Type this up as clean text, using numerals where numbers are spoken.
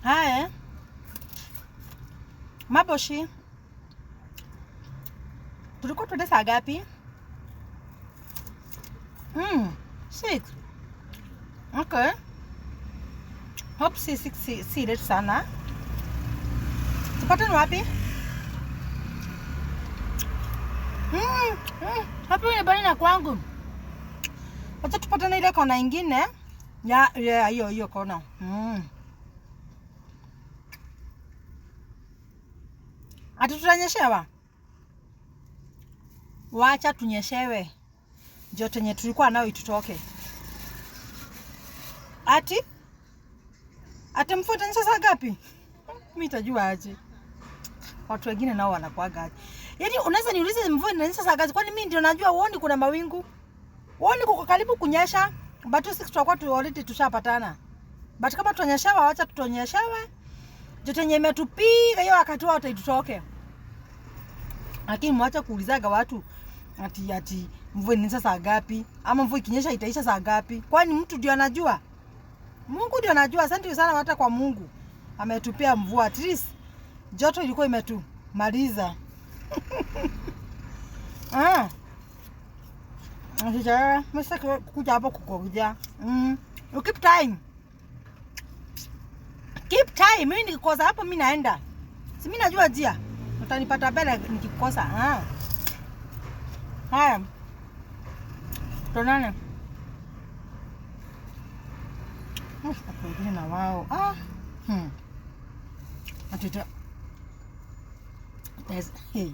Haya. Maboshi. Tulikuwa tuende saa ngapi? 6. Okay. Hope si 6 si late sana. Tupatane wapi? Hapo ni bali na kwangu. Wacha tupatane ile kona ingine. Ya, ya hiyo hiyo kona. Ati tutanyeshewa? Wacha tunyeshewe. Joto yenye tulikuwa nayo itutoke. Ati? Ati mvua itanyesha saa ngapi? Mimi nitajua aje. Watu wengine nao wanakuaga aje. Yaani unaweza niulize mvua inanyesha saa ngapi? Kwani mimi ndio najua? Uoni kuna mawingu? Uoni kuko karibu kunyesha? But sisi tutakuwa tu already tushapatana. But kama tutanyeshewa, wacha tutonyeshewe. Joto yenye imetupiga hiyo wakati wote itutoke. Lakini mwacha kuulizaga watu ati mvua inanyesha saa ngapi ama mvua ikinyesha itaisha saa ngapi? Kwani mtu ndio anajua? Mungu ndio anajua. Asante sana hata kwa Mungu. Ametupia mvua, at least joto ilikuwa imetumaliza. Sasa mimi kuja hapo kukuja. You keep time. Keep time. Mimi nikikosa hapo mimi naenda. Si mimi najua njia. Utanipata mbele nikikosa. Haya. Tuonane. Watu wengine na wao. Atita. There's hey.